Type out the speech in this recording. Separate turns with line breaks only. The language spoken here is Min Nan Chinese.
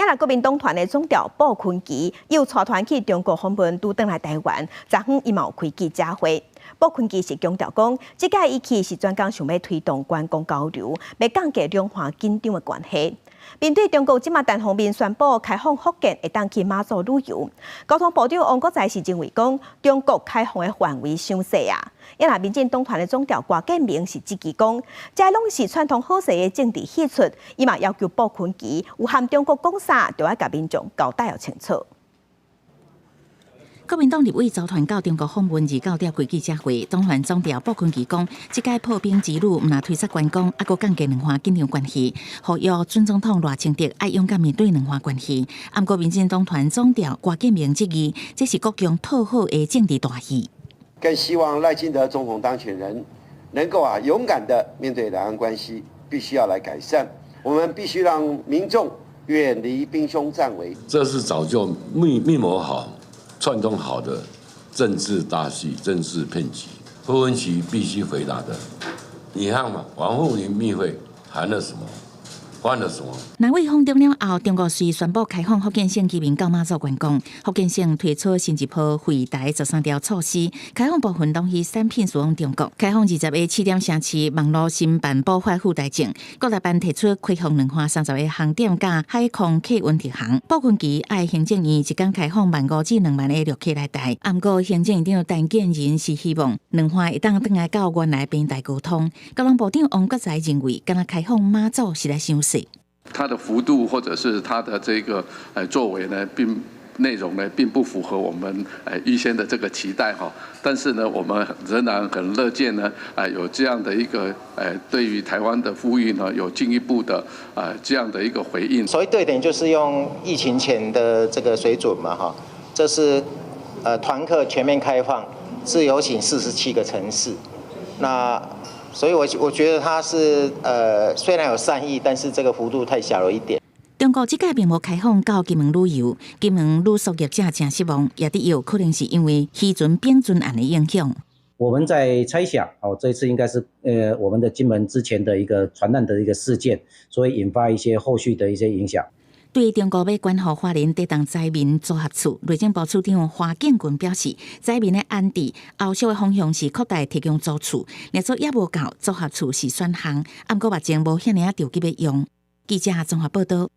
啊若國民黨團的總召傅崐萁有帶團去中國訪問，拄轉來台灣，昨昏伊嘛有開記者會。傅崐萁是強調講，這擺伊去是專工想欲推動觀光交流，欲降低兩岸緊張的關係。面對中國這馬單方面宣布開放福建會當去馬祖旅遊，交通部長王國材是認為講，中國開放的範圍傷細啊。啊若民進黨團的總召郭建明是質疑講，這攏是串通好勢的政治戲出，伊嘛要求傅崐萁有和中國講啥，就愛共民眾交代予清楚。
國民黨立委組團到中國訪問，29點開記者會，黨團總召傅崐萁講，這擺破冰之旅毋但推捒觀光，猶閣降低兩岸緊張關係，呼籲準總統賴清德愛勇敢面對兩岸關係。毋過民進黨團總召郭建明質疑，這是國共套好的政治大戲。
更希望賴清德總統當選人能夠勇敢的面對兩岸關係，必須要來改善。我們必須讓民眾遠離兵兇戰危。
這是早就密謀好、串通好的政治大戲、政治騙局。傅崐萁必須回答的。你看嘛，王滬寧密會談了什麼？換了什麼？
藍委訪中了後，中國遂宣布開放福建省居民到馬祖觀光。福建省推出新一波惠台13條措施，開放部分農漁產品輸往中國，開放20個試點城市網路申辦補發赴台證。國台辦提出開放兩岸30個航點佮海空客運直航。傅崐萁愛行政院一工開放1.5至2萬個旅客來台。毋過行政院長陳建仁是希望兩岸會當轉來到原來平台溝通。交通部長王國材認為，干焦開放馬祖實在傷細。
它的幅度或者是它的這個作為呢，並內容呢並不符合我們預先的這個期待哈。但是呢，我們仍然很樂見呢，有這樣的一個對於台灣的呼籲呢，有進一步的這樣的一個回應。
所謂對等，就是用疫情前的這個水準嘛哈。這是團客全面開放，自由行47個城市，那。所以我覺得他是雖然有善意，但是這個幅度太小了一點。
中國這擺並無開放到金門旅遊，金門旅宿業者誠失望，也佇有可能是因為漁船並船案的影響。
我們在猜想，哦，這次應該是我們的金門之前的一個船難的一個事件，所以引發一些後續的一些影響。
對中國欲關予花蓮地動災民組合厝，內政部次長華建群表示，災民的安置後續的方向是擴大提供租厝，若說猶無夠，組合厝是選項，毋過目前無遐爾仔著急欲用。記者綜合報道。